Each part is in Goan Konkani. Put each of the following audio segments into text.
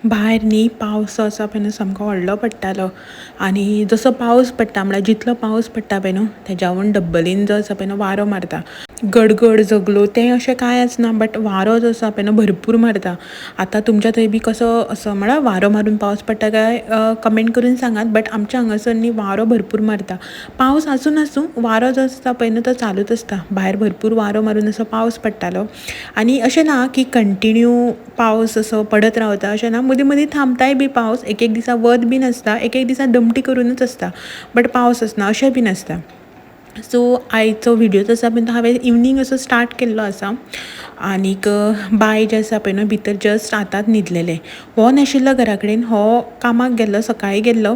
भायर न्ही पावस आसा पळय न्हू सामको व्हडलो पडटालो आनी जसो पावस पडटा म्हळ्यार जितलो पावस पडटा पळय न्हू तेज्यावून डब्बलीन जो आसा पळय न्हू वारो मारता. गडगड जगलो तें अशें कांय आसना बट वारो जो आसा पळय न्हू भरपूर मारता. आतां तुमच्या थंय बी कसो असो म्हळ्यार वारो मारून पावस पडटा काय कमेंट करून सांगात, बट आमच्या हांगासर न्ही वारो भरपूर मारता. पावस आसूं नासूं वारो जो आसता पळय न्हू तो चालूच आसता. भायर भरपूर वारो मारून असो पावस पडटालो आनी अशें ना की कंटिन्यू पावस असो पडत रावता अशें ना, मदीं मदीं थांबताय बी पावस. एक एक दिसा वत बी नासता, एक एक दिसा दमटी करूनच आसता, बट पावस आसना अशें बी नासता. सो आयचो व्हिडियो जो आसा पळय तो हांवें इवनींग असो स्टार्ट केल्लो आसा. आनीक बाय जें आसा पळय न्हू भितर जस्ट आतांच न्हिदलेलें. हो नाशिल्लो घरा कडेन, हो कामाक गेल्लो, सकाळीं गेल्लो,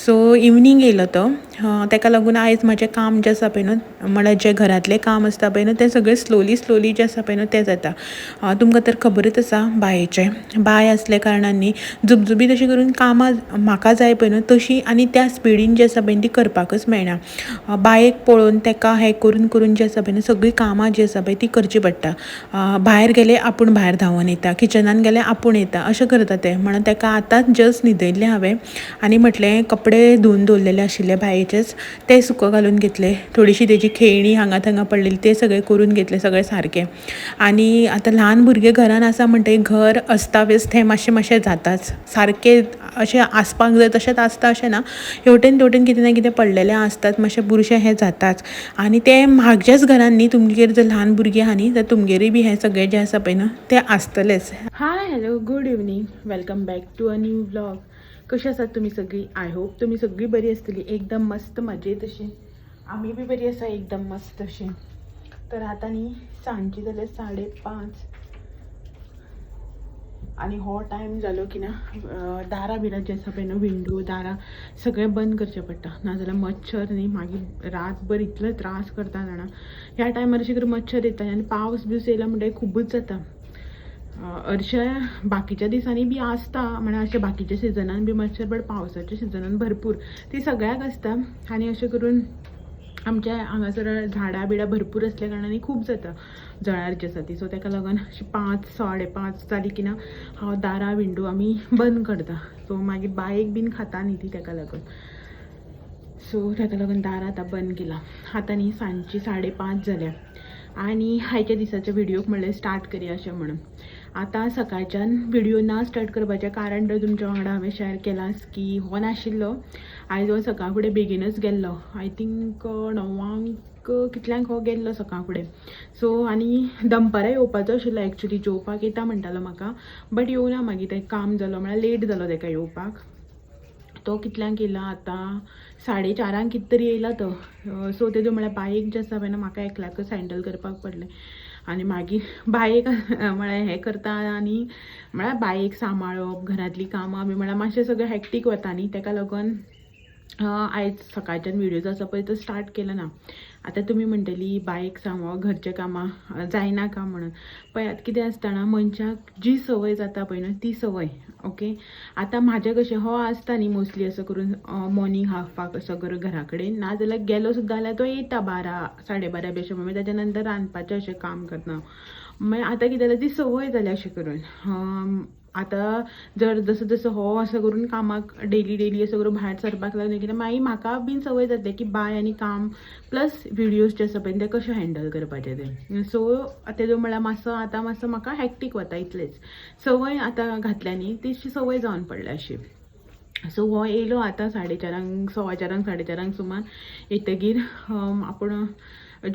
सो इवनींग येयलो तो. तेका लागून आयज म्हाजें काम जें आसा पळय न्हू म्हळ्यार जें घरांतलें काम आसता पळय न्हू तें सगळें स्लोली स्लोली जें आसा पळय न्हू तें जाता. तुमकां तर खबरच आसा बायेचें, बाय आसल्या कारणान न्ही जुबजुबीत अशें करून कामां म्हाका जाय पळय न्हू तशी आनी त्या स्पिडीन जी आसा पळय ती करपाकच मेळना. बायेक पळोवन तेका हें करून करून जें आसा पळय न्हू सगळीं कामां जीं आसा पळय ती करची पडटा. भायर गेले आपूण भायर धांवून येता, किचनान गेले आपूण येता, अशें करता तें. म्हणून तेका आतांच जस्ट न्हिदयल्लें हांवें आनी म्हटलें कपडे धुवन दवरलेले आशिल्ले बायेचेच ते सुको घालून घेतले, थोडीशी तेजी खेळणी हांगा थंगा पडलेली ते सगळे करून घेतले सगळे सारके. आनी आतां ल्हान भुरगें घरान आसा म्हणटगीर घर अस्ताव्यस्त हें मातशें मातशें जाताच, सारकें अशें आसपाक जाय तशेंच आसता अशें ना, हेवटेन तेवटेन कितें ना कितें पडलेलें आसतात, मातशें बुरशें हें जाताच. आनी तें म्हाज्याच घरान न्ही, तुमगेर जर ल्हान भुरगीं आहा न्ही तर तुमगेरूय बी हें सगळें जें आसा पळय न्हू तें आसतलेंच. Hi hello good evening, welcome back to a new vlog. कशी आसात तुमी सगळीं? I hope तुमी सगळीं बरी आसतली, एकदम मस्त मजेत अशी. आमी बी बरी आसा एकदम मस्त अशी. तर आतां न्ही सांजची जाल्यार 5:30 आनी हो टायम जालो की ना दारां बिरां जें आसा पळय न्हू विंडो दारां सगळें बंद करचें पडटा, नाजाल्यार मच्छर न्ही मागीर रातभर इतलो त्रास करता जाणा. ह्या टायमार अशें करून मच्छर येता आनी पावस बिवस येयला म्हणटगीर खुबूच जाता. हरशें बाकीच्या दिसांनी बी आसता, म्हळ्यार अशें बाकीच्या सिजनान बी मच्छर, बट पावसाच्या सिजनान भरपूर ती सगळ्याक आसता. आनी अशें करून आमच्या हांगासर झाडां बिडां भरपूर आसल्या कारणान खूब जाता जळार जी आसा ती. सो तेका लागून अशी 5 5:30 जाली की ना हांव दारां विंडो आमी बंद करता. सो मागीर बायेक बीन खाता न्ही ती, तेका लागून. सो तेका लागून दारां आतां बंद केलां. आतां न्ही सांजची 5:30 जाल्या आनी आयच्या दिसाच्या व्हिडियोक म्हणलें स्टार्ट करया अशें म्हणून. आतां सकाळच्यान व्हिडियो ना स्टार्ट करपाचें कारण तर तुमच्या वांगडा हांवें शेअर केलां की हो नाशिल्लो आयज, हो सकाळ फुडें बेगीनच गेल्लो, I think 9 कितल्यांक हो गेल्लो सकाळ फुडें. सो आनी दनपारां येवपाचो आशिल्लो एक्चुली, जेवपाक येता म्हणटालो म्हाका, बट येवना मागीर तें काम जालो म्हळ्यार लेट जालो तेका येवपाक. तो कितल्यांक येयला आतां 4:30 कितें तरी येयला तो. सो तेजो म्हळ्यार बायक जें आसा पळय न्हू म्हाका एकल्याकच हँडल करपाक पडलें. आनी मागीर बायक म्हळ्यार हें करता आनी म्हळ्यार बायक सांबाळप, घरांतलीं कामां बी म्हळ्यार मातशें सगळें हॅक्टीक वता न्ही, तेका लागून आयज सकाळच्यान व्हिडियो जो आसा पळय तो स्टार्ट केलो ना. आतां तुमी म्हणटली बायक सांबाळ घरचें कामां जायना का म्हणून. पळयात कितें आसता ना, मनशाक जी संवय जाता पळय न्हू ती संवय. ओके, आतां म्हाजें कशें हो आसता न्ही मोस्टली असो करून मॉर्निंग हाफाक असो करून घरा कडेन, नाजाल्यार गेलो सुद्दां जाल्यार तो येता 12 12:30 बी अशें, मागीर ताच्या नंतर रांदपाचें अशें काम करता. मागीर आतां कितें जालें ती संवय जाल्या अशें करून. आतां जर जसो जसो हो असो करून कामाक डेली डेली असो करून भायर सरपाक लागले कितें मागीर म्हाका बीन संवय जातली की बाय आनी काम प्लस व्हिडियोज जे आसा पळय ते कशें हँडल करपाचें तें. सो तेजो म्हळ्यार मातसो आतां मातसो म्हाका हॅक्टीक वता, इतलेंच. संवय आतां घातल्या न्ही तीशी संवय जावन पडल्या अशी. सो हो येयलो आतां 4:30 4:15 4:30 सुमार येतगीर आपूण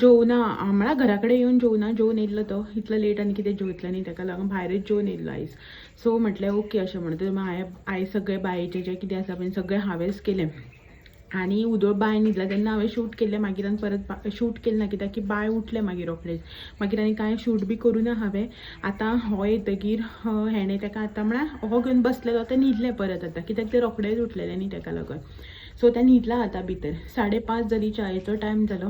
जेवना, म्हळ्यार घरा कडेन येवन जेवना, जेवन येयल्लो तो इतलो लेट आनी कितें जेवतलो न्ही, तेका लागून भायरच जेवन येयल्लो आयज. सो म्हटलें ओके अशें म्हणून हांवें आयज सगळें बायेचें जें कितें आसा पळय सगळें हांवेंच केलें. आनी उदो बाय न्हिदला तेन्ना हांवें शूट केल्लें, मागीर आनी परत शूट केलें ना कित्याक की बाय उठलें मागीर रोखडेंच, मागीर आनी कांय शूट बी करूं ना हांवें. आतां हो येतगीर हेणें तेका आतां म्हळ्यार हो घेवन बसलेलो, आतां न्हिदलें परत आतां कित्याक तें रोखडेंच उठलेलें न्ही तेका लागून. सो तें न्हिदलां आतां भितर. 5:30 जाली, च्यायेचो टायम जालो.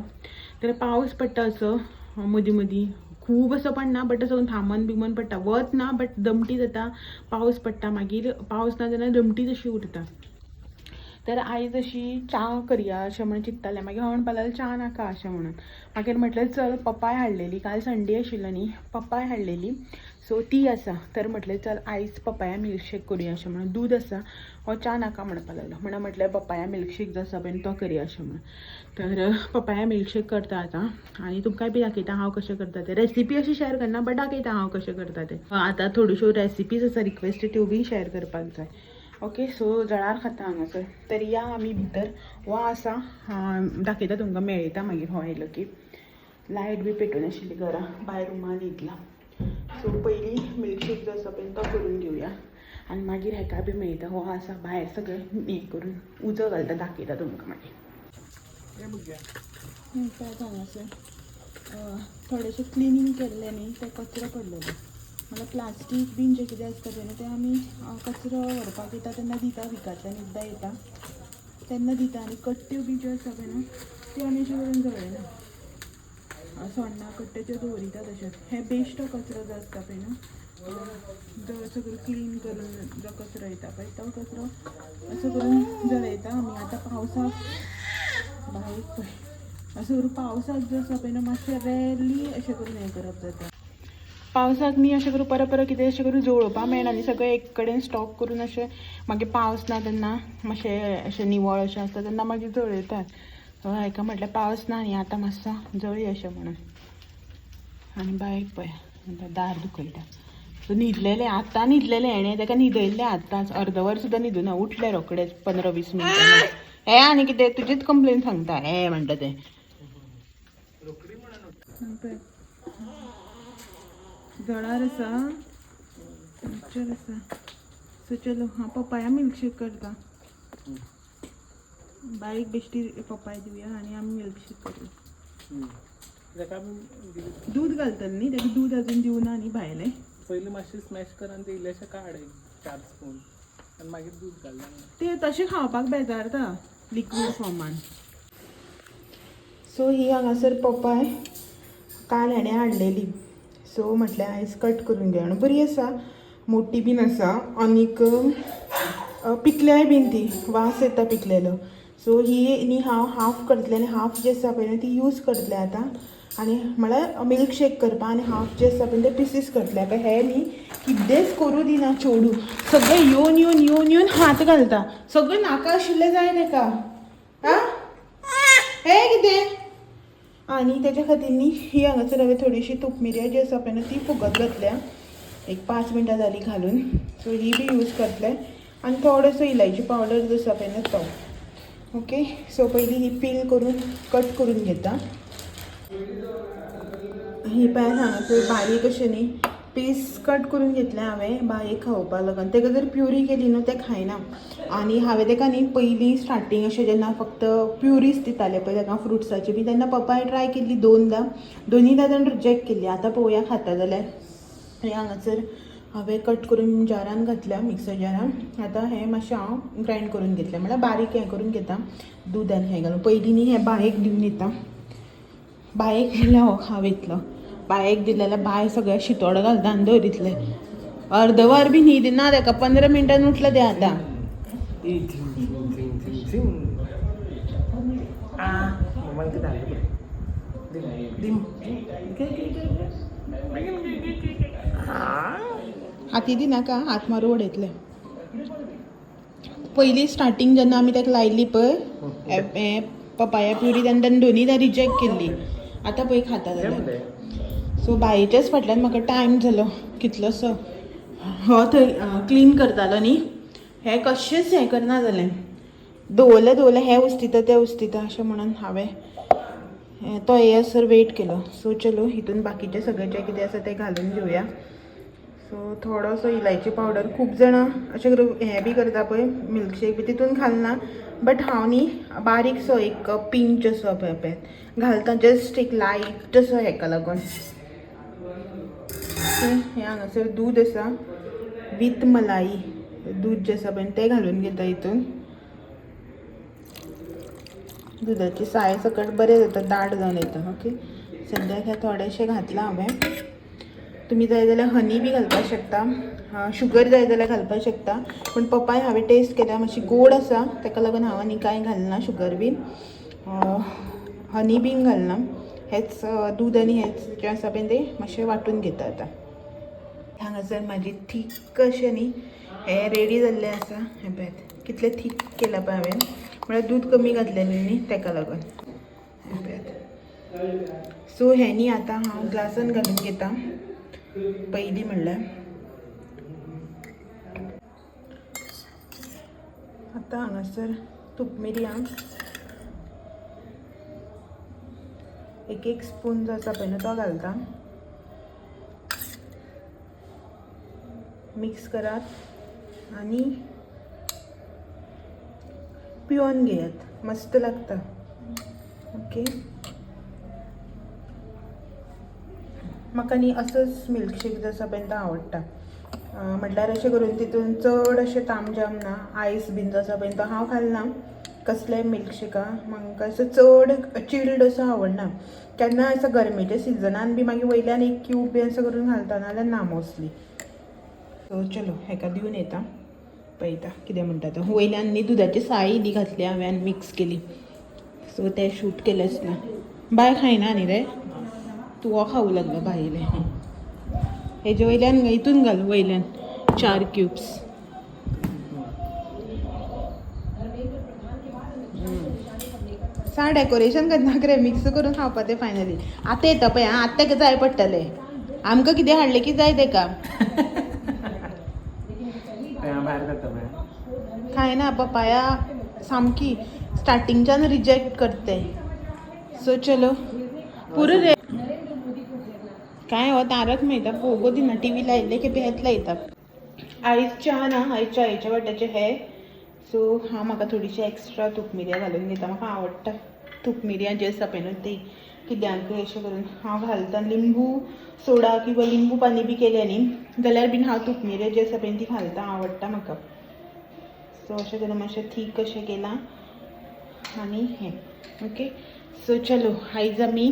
तर पावस पडटा असो मदीं मदीं, खूब असो पडना बट असो थांबन बिमन पडटा, वत ना बट दमटी जाता, पावस पडटा, मागीर पावस ना जाल्यार दमटीच अशी उरता. तर आयज अशी च्या करया अशें म्हणून चिंत्तालें, मागीर हांव म्हणपाक लागलें च्या नाका अशें म्हणून. मागीर म्हटलें चल पपाय हाडलेली, काल संडे आशिल्लो न्ही, पपाय हाडलेली. सो ती आसा. तर म्हटलें चल आयज पपाया मिल्कशेक करूया अशें म्हणून. दूद आसा, हो च्या नाका म्हणपाक लागलो, म्हणून म्हटलें पपाया मिल्कशेक जो आसा पळय तो करया अशें म्हणून. तर पपाया मिल्कशेक करता आतां आनी तुमकांय बी दाखयता हांव कशें करता तें. रेसिपी अशी शेअर करना, बट दाखयता हांव कशें करता तें. आतां थोड्योश्यो रेसिपीज आसा रिक्वेस्ट, त्यो बी शेअर करपाक जाय. ओके, सो जळार खाता हांगासर. तर या आमी भितर. हो आसा, दाखयता तुमकां, मेळयता मागीर हो आयलो की. लायट बी पेटून आशिल्ली घरा, भायर रुमान न्हिदला. सो पयलीं मिल्कशेक जो आसा पळय तो करून घेवया आनी मागीर हेका बी मेळटा. हो आसा भायर, सगळें हें करून उजो घालता, दाखयता तुमकां मागीर. पळयात हांगासर थोडेशें क्लिनींग केल्लें न्ही, तें कचरो पडलेलो. म्हणल्यार प्लास्टीक बीन जें कितें आसता पळय न्हू, तें आमी कचरो व्हरपाक येता तेन्ना दिता, विकांतल्यान एकदां येता तेन्ना दिता. आनी कट्ट्यो बी ज्यो आसा पळय न्हू, त्यो आमी अश्यो करून जळयना. सोण्णां कट्टे त्यो दवरिता तशेंच. हे बेश्टो कचरो जो आसता पळय न्हू, जो सगळो क्लीन करून जो कचरो येता पळय, तो कचरो असो करून जळयता आमी. आतां पावसाक बारीक पळय, असो करून पावसाक जो आसा पळय न्हू, मातशें रेरली अशें करून हें करप जाता. पावसाक न्ही अशें करून परत परत कितें अशें करून जळोवपाक मेळना न्ही. सगळें एक कडेन स्टॉक करून अशें मागीर पावस ना तेन्ना मातशें अशें निवळ अशें आसता तेन्ना मागीर जळयतात. हाका म्हटलें पावस ना न्ही आतां, मातसो जळी अशें म्हणून. आनी बायक पळय आतां दार दुखयता. सो न्हिदलेलें, आत्तां न्हिदलेलें हेणें ताका न्हिदयल्लें आत्तांच. अर्द वर सुद्दां न्हिदूना, उठलें रोखडेंच 15-20 मिनटां. हे आनी कितें तुजीच कंप्लेन सांगता हे म्हणटा तें. पळय, जळार आसा, मच्छर आसा. सो चलो, हांव पपाया मिल्कशेक करता. बारीक बेश्टी पपाय दिवया आनी आमी मिल्कशेक करूया. ताका आमी दूद घालतलें न्ही ताका? दूद अजून दिवना न्ही भायलें. पयलीं मातशें स्मॅश कर आनी ते इल्लेशें काड एक चार स्पून आनी मागीर दूद घाल. ते तशें खावपाक बेजारता लिक्वीड फॉर्मान. सो ही हांगासर पपाय काल हेणें हाडलेली. सो म्हटलें आयज कट करून घेवया. आनी बरी आसा, मोटी बीन आसा आनीक पिकल्याय बीन ती, वास येता पिकलेलो. सो ही न्ही हांव हाफ करतलें आनी हाफ जी आसा पळय न्हू ती यूज करतलें आतां, आनी म्हळ्यार मिल्कशेक करपा, आनी हाफ जे आसा पळय ते पिसीस करतलें. आतां हे न्ही कितेंच करूं दिना चेडूं. सगळें येवन येवन येवन येवन हात घालता. सगळें नाका आशिल्लें जाय ताका. आं, हें कितें? आनी तेच्या खातीर न्ही ही हांगासर हांवें थोडीशी तुपमिरयां जी आसा पळय न्हू ती फुगत घातल्या. एक 5 मिनटां जालीं घालून. सो ही बी यूज करतले आनी थोडोसो इलायची पावडर जो आसा पळय न्हू तो. ओके, सो पयलीं ही पील करून कट करून घेता. ही पळय, हांगासर बारीक अशें न्ही पीस कट करून घेतलें हांवें बारीक खावपाक लागून. ताका जर प्युरी केली न्हू तें खायना. आनी हांवें ताका न्ही पयलीं स्टार्टींग अशें जेन्ना फक्त प्युरीच दितालें पळय ताका फ्रुट्साची बी, तेन्ना पपाय ट्राय केल्ली दोनदां, दोनीदां ताणें रिजेक्ट केल्ली. आतां पळोवया खाता जाल्यार. आनी हांगासर हांवें कट करून जारान घातल्या, मिक्सर जारान. आतां हें मातशें हांव ग्रायंड करून घेतलें, म्हळ्यार बारीक हें करून घेता दुदान हें घालून. पयलीं न्ही हें बायेक दिवन येता. बायेक म्हणल्यार हो खाव येतलो. बायेक दिलें जाल्यार बाय सगळें शितोडो घालता आनी दवरितलें. अर्द वर बी न्हीद ना ताका, 15 मिनटान उठलें तें आतां. झिंग झिंग झिंग झिंग. आ मम्मान कितें हाडलें पळय. dim dim. घे घे. हाती दिनाका, हात मारून उडयतलें. पयलीं स्टार्टींग जेन्ना आमी ताका लायली पळय हें पपाया प्युरी, तेन्ना ताणें दोनीदां रिजेक्ट केल्ली. आतां पळय खाता जाल्यार. सो बायेच्याच फाटल्यान म्हाका टायम जालो कितलोसो. हो थंय क्लीन करतालो न्ही, हें कशेंच हें करना जालें. दवरलें दवरलें, हें उस्तिता तें उस्तिता अशें म्हणून हांवें तो येसर वेट केलो. सो चलो, हितून बाकीचें सगळें जें कितें आसा तें घालून घेवया. सो थोडोसो इलायची पावडर. खूब जाणां अशें करून हें बी करता पळय, मिल्कशेक बी तितून घालना, बट हांव न्ही बारीकसो एक पिंच असो पळय पळय घालता, जस्ट एक लायट असो हेका लागून. हें हांगासर दूद आसा विथ मलाई. दूद जें आसा पळय तें घालून घेता हितून. दुदाची साय सकट बरें जाता, दाट जावन येता. ओके, सद्याक हें थोडेशें घातलां हांवें. तुमी जाय जाल्यार हनी बी घालपाक शकता, शुगर जाय जाल्यार घालपाक शकता, पूण पपाय हांवें टेस्ट केल्या, मातशी गोड आसा, ताका लागून हांव आनी कांय घालना, शुगर बीन, हनी बीन घालना. हेच दूद आनी हेच जें आसा पळय तें मातशें वांटून घेता आतां. हांगासर म्हाजी थीक अशें न्ही हें रेडी जाल्लें आसा. हें पळयात कितलें थीक केलां पळय हांवें, म्हळ्यार दूद कमी घातलेलें न्ही तेका लागून. हें पळयात. सो हें न्ही आतां हांव ग्लासान घालून घेता पयलीं म्हणल्यार. आतां हांगासर तूप मिरयां एक एक स्पून जो आसा पळय न्हू तो घालता. मिक्स करात आनी पिवन घेयात, मस्त लागता. ओके, म्हाका न्ही असोच मिल्कशेक जो आसा पळय तो आवडटा. म्हटल्यार अशें करून तितून चड अशें तामजाम ना, आयस बीन जो आसा पळय तो हांव घालना कसले मिल्कशेका. म्हाका असो चड चिल्ड असो आवडना. केन्ना असो गरमेच्या सिजनान बी मागीर वयल्यान एक क्यूब बी असो करून घालता, नाल्यार ना मोस्टली. सो चलो हेका दिवन येता, पळयता कितें म्हणटा तो. वयल्यान न्ही दुदाची साळी दी घातली हांवें आनी मिक्स केली. सो तें शूट केलेंच ना. बाय खायना न्ही रे तूं, हो खावूं लागलो भायलें. हेजे वयल्यान हितून घाल वयल्यान 4 क्यूब्स. सा डेकोरेशन करनाक रे, मिक्स करून खावपा तें फायनली. आतां येता पळय आं, आतां तेका जाय पडटलें. आमकां कितें हाडलें की जाय तेका. भायर काडटा पळय. खायना पपाया, सामकी स्टार्टिंगच्यान रिजेक्ट करते. सो चलो पुरो रे. काय हो तारक मेहता फोगो दिना, टीव्ही लायले की हेच लायता. आयज च्या ना, आयज च्यायेच्या वाट्याचें हे. सो हांव म्हाका थोडीशी एक्स्ट्रा तूप मिरयां घालून घेता. म्हाका आवडटा तूप मिरयां जे आसा पळय न्हू ती कित्याकूय अशें करून हांव घालता. लिंबू सोडा किंवा लिंबू पाणी बी केलें न्ही जाल्यार बीन हांव तूप मिरयां जे आसा पळय ती घालता, आवडटा म्हाका. सो अशें करून मातशें थीक अशें केलां आनी हें. ओके, सो चलो आयज आमी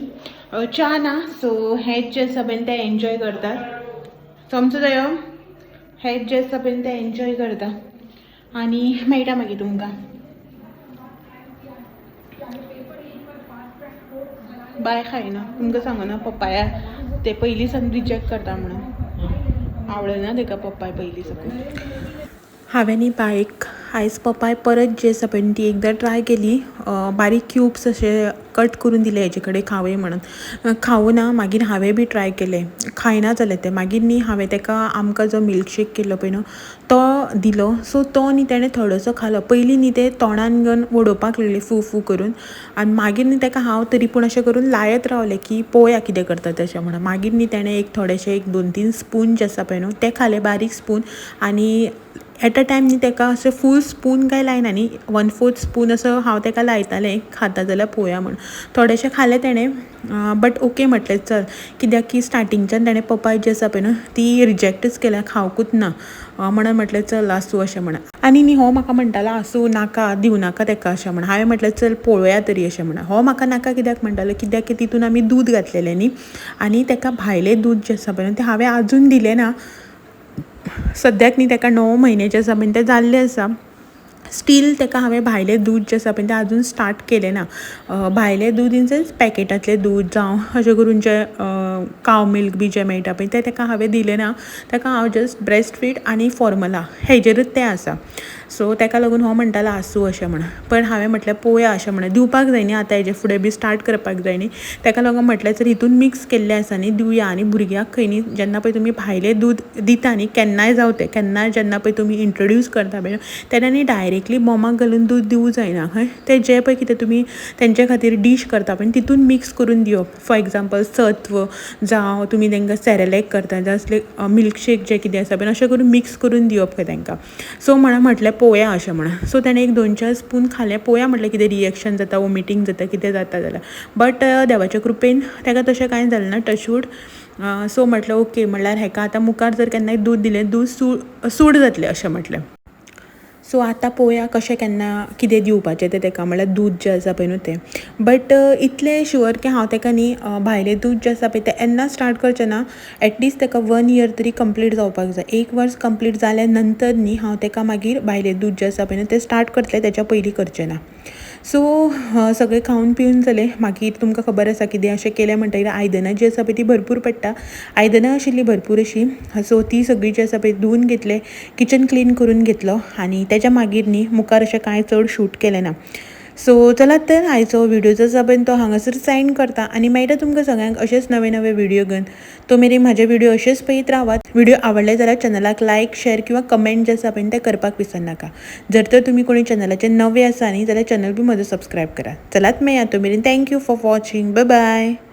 च्या ना, सो हेच जे आसा पळय तें एन्जॉय करतात. चमचो जायो, हेच जे आसा पळय तें एन्जॉय करता आनी मेळटा मागीर तुमकां. बाय खायना, तुमकां सांगना पपाया ते पयलीं सावन रिजेक्ट करता म्हणून, आवडना तेका पपाय पयलीं साकून. हांवें न्ही बायक आयज पपाय परत जी आसा पळय ती एकदां ट्राय केली. बारीक क्यूब्स अशे कट करून दिले हेजे कडेन खावय म्हणून, खावूं ना. मागीर हांवें बी ट्राय केलें, खायना जालें तें. मागीर न्ही हांवें तेका आमकां जो मिल्कशेक केल्लो पळय न्हू तो दिलो. सो तो न्ही तेणें थोडोसो खालो. पयलीं न्ही तें तोंडान घेवन वडोवपाक लागलें फू फू करून, आनी मागीर न्ही तेका हांव तरी पूण अशें करून लायत रावलें की पळोवया कितें करता तशें म्हणून. मागीर न्ही तेणें एक थोडेशे एक 2-3 स्पून जे आसा पळय न्हू ते खाले, बारीक स्पून. आनी एट अ टायम न्ही तेका अशें फूल स्पून काय लायना न्ही, 1/4 स्पून असो हांव तेका लायतालें, खाता जाल्यार पळोवया म्हूण. थोडेशें खालें तेणें, बट ओके म्हटलें चल, कित्याक की स्टार्टिंगच्यान तेणें पपाय जी आसा पळय न्हू ती रिजेक्टच केल्या, खावंकूच ना म्हणून म्हटलें चल आसूं अशें म्हणून. आनी न्ही हो म्हाका म्हणटालो आसूं नाका दिवं नाका तेका अशें म्हणून. हांवें म्हटलें चल पळोवया तरी अशें म्हणून. हो म्हाका नाका कित्याक म्हणटालो, कित्याक की तितून आमी दूद घातलेलें न्ही, आनी तेका भायलें दूद जें आसा पळय न्हू तें हांवें आजून दिलें ना. सद्याक न्ही तेका 9 म्हयन्याचें आसा पळय तें जाल्लें आसा, स्टील तेका हांवें भायलें दूद जें आसा पळय तें आजून स्टार्ट केलें ना. भायलें दूद इन सेन्स पॅकेटांतलें दूद जावं अशें करून जें काव मिल्क बी जें मेळटा पळय तें तेका हांवें दिलें ना. तेका हांव जस्ट ब्रेस्ट फीड आनी फॉर्मुला हेजेरूच तें आसा. सो तेका लागून हो म्हणटालो आसूं अशें म्हणून, पण हांवें म्हटलें पळोवया अशें म्हणून, दिवपाक जाय न्ही आतां हेजे फुडें बी स्टार्ट करपाक जाय न्ही. तेका लागून म्हटलें जर हितून मिक्स केल्लें आसा न्ही दिवया. आनी भुरग्याक खंय न्ही जेन्ना पळय तुमी भायलें दूद दिता न्ही केन्नाय जावं तें, केन्नाय जेन्ना पळय तुमी इंट्रोड्यूस करता पळय तेन्ना न्ही डायरेक्टली बोमाक घालून दूद दिवूं जायना. हय, तें जें पळय कितें तुमी तेंचे खातीर डीश करता पळय तितून मिक्स करून दिवप. फॉर एग्जाम्पल सत्व जावं तुमी तेंकां सेरेलेक करता जावं असले मिल्कशेक जे कितें आसा पळय अशें करून मिक्स करून दिवप खंय तेंकां. सो म्हणून म्हटलें पळोवया अशें म्हणून. सो तेणें एक 2-4 स्पून खालें, पळोवया म्हटलें कितें रिएक्शन जाता, वॉमिटींग जाता, कितें जाता जाल्यार. बट देवाच्या कृपेन तेका तशें कांय जालें ना, टचवूड. सो म्हटलें ओके, म्हणल्यार हेका आतां मुखार जर केन्नाय दूद दिलें दूद सूड जातलें अशें म्हटलें. सो आतां पळोवया कशें केन्ना कितें दिवपाचें तें तेका, म्हणल्यार दूद जें आसा पळय न्हू तें. बट इतलें शुअर की हांव तेका न्ही भायलें दूद जें आसा पळय तें येन्ना स्टार्ट करचें ना. एटलिस्ट तेका 1 इयर तरी कंप्लीट जावपाक जाय. 1 वर्स कंप्लीट जाल्या नंतर न्ही हांव तेका मागीर भायलें दूद जें आसा पळय न्हू तें स्टार्ट करतलें, तेच्या पयलीं करचें ना. सो सगळें खावन पिवन जालें. मागीर तुमकां खबर आसा कितें अशें केलें म्हणटकीर आयदनां जी आसा पळय ती भरपूर पडटा. आयदनां आशिल्लीं भरपूर अशीं. सो ती सगळीं जी आसा पळय धुवन घेतलें, किचन क्लीन करून घेतलो आनी तेच्या मागीर न्ही मुखार अशें कांय चड शूट केलें ना. सो चलात तर आयचो व्हिडिओ जो आसा पळय तो हांगासर सायन करता आनी मेळटा तुमकां सगळ्यांक अशेंच नवे नवे व्हिडिओ घेवन. तो मेरेन म्हाजे व्हिडिओ अशेंच पळयत रावात. व्हिडिओ आवडले जाल्यार चॅनलाक लायक, शेअर किंवा कमेंट जे आसा पळय ते करपाक विसरनाका. जर तर तुमी कोणी चॅनलाचेर नवे आसा न्ही जाल्यार चॅनल बी म्हजो सबस्क्रायब करात. चलात मेळया तो मेरेन. Thank you for watching. Bye bye.